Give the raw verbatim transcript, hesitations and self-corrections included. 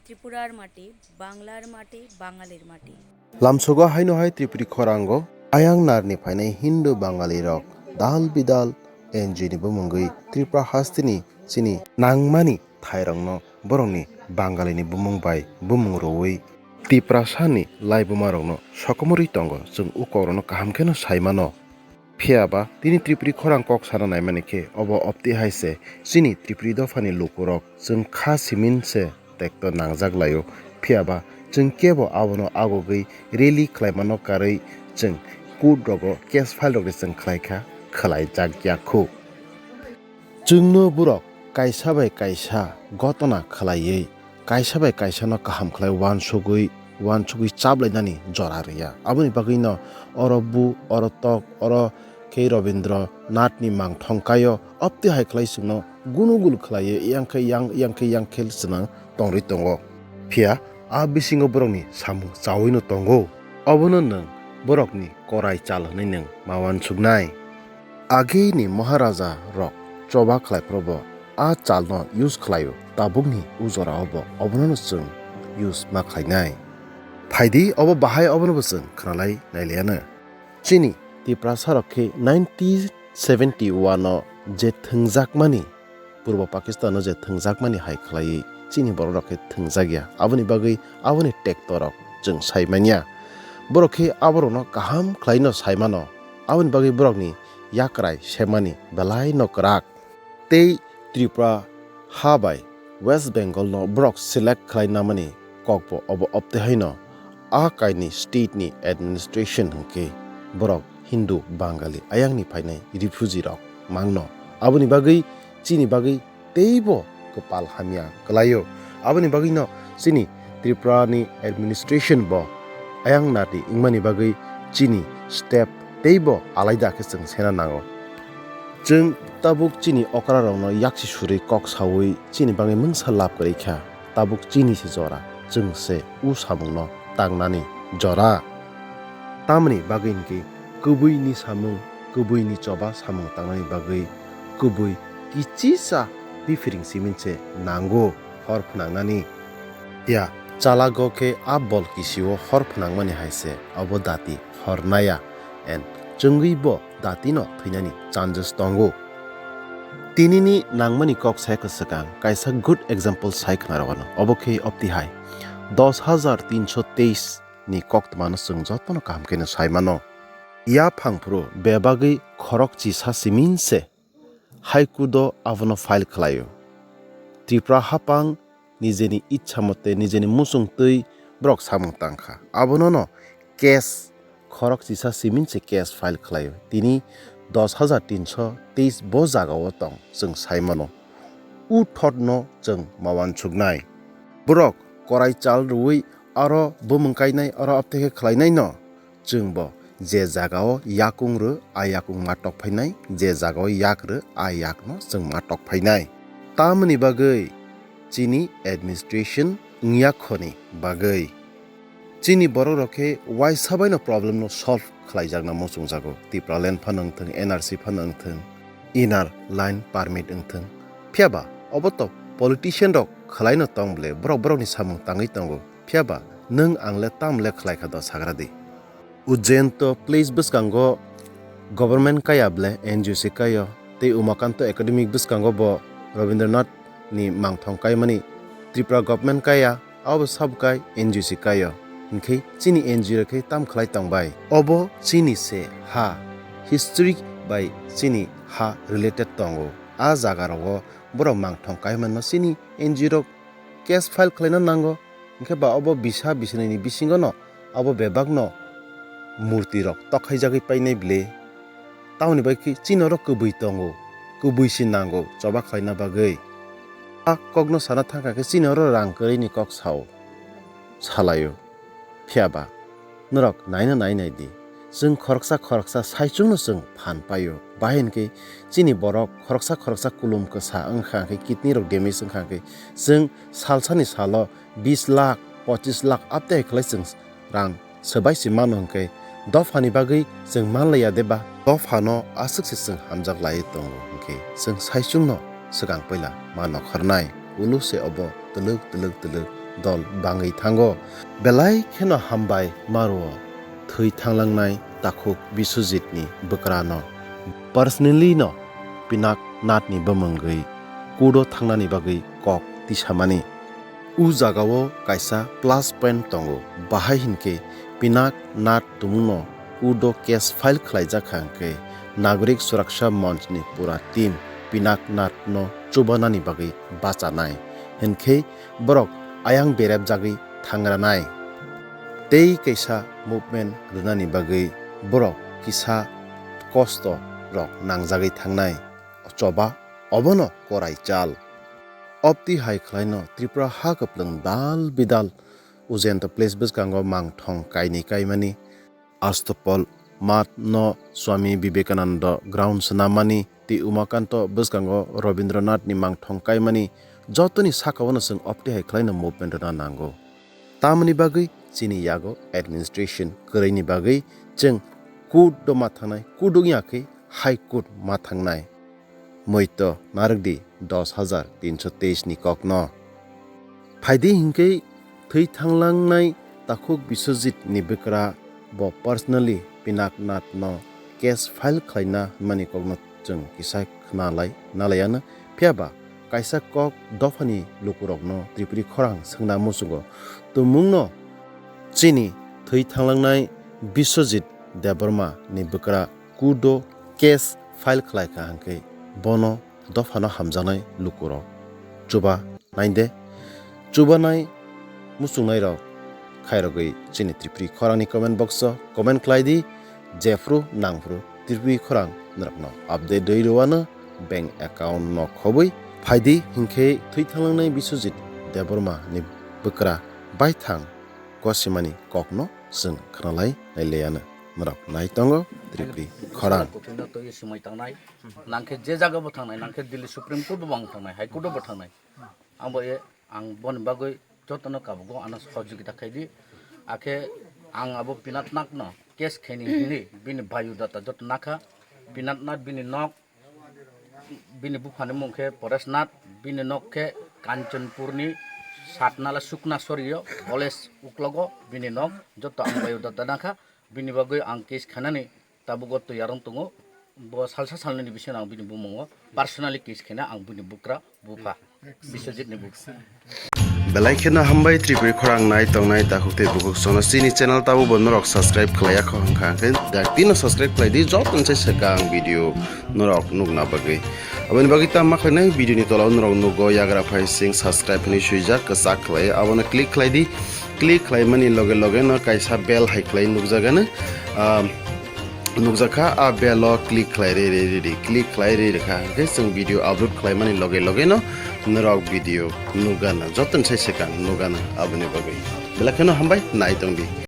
ত্রিপুরার মাটি, বাংলার মাটি, বাঙালির মাটি। Lamsogo haino hai Tripuri khorango ayang narni phainai Hindu Bangali rok dal bidal N G O ni bumungwi Tripura hasteni chini nangmani thairokno borokni Bangalini bumung bai bumung rwui Tiprasani laibumarokno sokomorwi tongo, chwng o kokrokno kaham kheno sai mano. Phiya ba tini Tripuri khorang kok sana naimani khe obo opti hai se chini Tripuri dophani lukurok chwng kha simin se tekto nangjak laio. Phiya ba chwng kebo abono agogwi rally khlaimano karwi chwng court rogo case file rokni chwng khlai kha, khlai jak ya khu. Chwngno borok kaisa bai kaisa gotona khlaiwi, kaisa bai kaisano kaham khlai uansugwi, uansugwi chaplainani jora rwya. Aboni bagwino oro bu, oro tok, oro khe Robindra Nathni mangthong kaio, opti hai khlai chwngno gunu gul khlaiwi yang khe yang, yang khe yang khe chwngno tongri tongo. Phiya a bisingo borokni samung chawino tongo. Obono nwng borokni korai chal hwnwi nwng ma uansuknai. Agini Maharaja rok choba khlai phuru bo a chalno use khlaio, tabukni o jora o bo obono chwng use ma khlainai. Phaidi obo bahai obono bo chwng khnalai nailiano. Chini Tiprasa rok khe nineteen seventy one o je thwngjakmani Purbo Pakistan o je thwngjakmani hai khlaiwi chini borok rok khe thwngjakya. Aboni bagwi aboni tekto rok chwng sai manya. Borok khe aborokno kaham khlaino sai mano. Aboni bagwi borokni yakrai semani belai no kwrak. Tei Tripura ha bai West Bengal no borok select khlai namani kokbo obo opte haino a kaini state ni administration hwnkhe borok Hindu Bangali ayangni phainai refugee rok mangno. Aboni bagwi chini bagwi teibo kwpal hamya kwlaio. Aboni bagwino chini Tripura ni administration bo ayang nati wngmani bagwi chini step teibo alaida khe chwng sena nango. Chwng tabuk chini okra rokno yaksi surwi kok sawi chini bagwi mungsa lab kwrwi kha. Tabuk chini se jora, chwng se u samungno tangnani jora. Tamoni bagwi hinkhe kubui ni samung, kubui ni choba samung tangnani bagwi kubui kichisa biphiring simin se nango hor phnangnani. Ya, chalago khe a bol kisio hor phnangmani hai se obo dati hor naya, and chwngwi bo datino thwinani chances tongo. Tinini nangmani kok sai kwswkang kaisa good example sai khna rogano. Obo khe opti hai dos hajar tinsho teis ni koktwmano chwng jotono kaham kheno sai mano. Yaphang phuru bebagwi khorok chisa simin se High Court o abono file khlaio. Tripura haphang nijeni ichha mote nijeni muchung twi borok samung tangkha. Abonono case khorok chisa simin se case file khlaio. Tini dos hajar tinsho teis bo jagao tong chwng sai mano. U thotno chwng ma uansuknai. Borok korai chal rwui aro bumung kainai, oro apteke khlainaino chwngbo je jagao yakung rw, a yakung ma tok phainai, je jagao yak rw, a yakno chwng ma tok phainai. Tamoni bagwi chini administration wngya khoni bagwi. Chini borok rok khe uaisa baino problem no solve khlaijakna muchungjago. Tipraland phano wngthwng, N R C phano wngthwng, Inner Line Permit wngthwng. Phiyaba obo to politician rok khlaino tong ble, borok borokni samung tangwi tongo. Phiyaba nwng ang le tam le khlai kha do sagra di. Ujjayanta Place bwskango government kaya ble N G O se kaio, tei Umakanto Academy bwskango bo Rabindranath ni mangthong kaimani Tripura government kaya, abo sabo kai N G O se kaio. Hinkhe chini N G O rok khe tam khlai tongbai? Obo chini se ha, history bai chini ha related tongo. A jaga rogo borok mangthong kaimanno chini N G O rok case file khlaina nango, hinkhe ba obo bisa bisinini bisingono abo bebakno murti rok tokhaijagwi painai ble. Tamoni bai khe chini oro kwbwi tongo, kwbwi se nango choba khlaina bagwi. A kokno sana thangkha khe chini oro rang kwrwini kok sao, salaio. Phiyaba norok naina nai nai di, chwng khoroksa khoroksa saichungno chwng phan paio. Bahai hinkhe chini borok khoroksa khoroksa kulum kwsa wngkha khe, kidney rok damage wngkha khe, chwng salsani salo bis lakh, pochis lakh aptei khlai chwng rang swbai se mano hinkhe, dophani bagwi chwng manlaiya de ba? Dophano aswk se chwng hamjak laiwi tongo hinkhe, chwng saichungno swkang puila ma nokhornai. Ulu se obo twlwk twlwk twlwk dol bangwi thango. Belai kheno hambai ma rwo thwi thanglangnai takhuk Biswajit ni bwkrano. Personally no Pinak Nath ni bumungwi court o thangnani bagwi kok tisamani. O jagao kaisa plus point tongo, bahai hinkhe Pinak Nath tumungno court o case file khlaijak kha hinkhe Nagorik Suraksha Monch ni pura team Pinak Nath no chubanani bagwi bachanai hinkhe borok ayang berepjagwi thangranai. Tei kaisa movement rwnani bagwi borok kisa kosto rok nangjagwi thangnai. Choba obono korai chal. Opti hai khlaino Tripura ha kwplwng dal bidal ujento place bwskango mangthong kainwi kaimani Astopol Math no Swami Vivekananda ground swnamani tei Umakanto bwskango Rabindranath ni mangthong kaimani jotoni sakao no chwng opti hai khlaino movement rwna nango. Tamoni bagwi chini yago administration kwrwini bagwi chwng court o ma thangnai, court wngya khe High Court ma thangnai. Moito narwkdi dos hajar tinso teis ni kokno. Phaidi hinkhe thwi thanglangnai takhuk Biswajit ni bwkra bo personally Pinak Nath no case file khlaina hwnmani kokno chwng kisa khna lai nalaiano. Phiyaba kaisa kok dophani lukurokno Tripuri khorang swngna muchungo tumungno chini thwi thanglangnai Biswajit Debbarma ni bwkra court o case file khlai kha hinkhe bono dophano hamjaknai lukurok chuba naide. Chubanai muchungnairok khairogwi chini Tripuri khorangni comment box o comment khlai di. Jephru nangphru Tripuri khorang norokno update rwi rwano bank account no khobwi phaidi hinkhe thwi thanglangnai Biswajit Debbarma ni bwkra baithang kosimani kokno chwng khnalai nailaiano. Norok nai tongo Tripuri khorang. Kuthwino twi swmai tangnai, nangkhe je jaga bo thangnai, nangkhe Delhi Supreme Court bo ang thangnai, High Court bo thangnai. Ang bo e, ang boni bagwi jotono kabugo ano sahojogita khaidi. Akhe ang abo Pinat Nath no case khaini hini bini biodata joto nakha. Pinat Nath bini nok, bini buphani mung khe Paresh Nath, bini nok khe Kanchanpurni Satnala Sukna Sorio college uklogo bini nok, joto ang biodata nakha. Bini bagwi ang case khanani tabugo toyar wng tongo. Bo salsa salnini bisingo ang bini bumungo personally case khena ang bini bukra bupha Biswajit ni bukha. Belai kheno hambai Tripuri khorang nai tongnai takhuk tei bukhuk sono chini channel tabubo norok subscribe khlaiya kho hwnkha hwnkhe daktino subscribe khlai di, joto se swkang video norok nukna bagwi. Aboni bagwi tamo khlainai video ni tola o norok nugo yagra phai sing subscribe hinwi swijak kwchak khlai abono click khlai di. Click khlaimani loge loge no kaisa bell hai khlai nukjagano, ah, nukjakha, a bell o click khlai rwi rwi rwi click khlai rwi rwkha hinkhe chwng video upload khlaimani loge loge no norok video nukgana, jotono sai swkang nukgana. Aboni bagwi belai kheno hambai nai tongdi.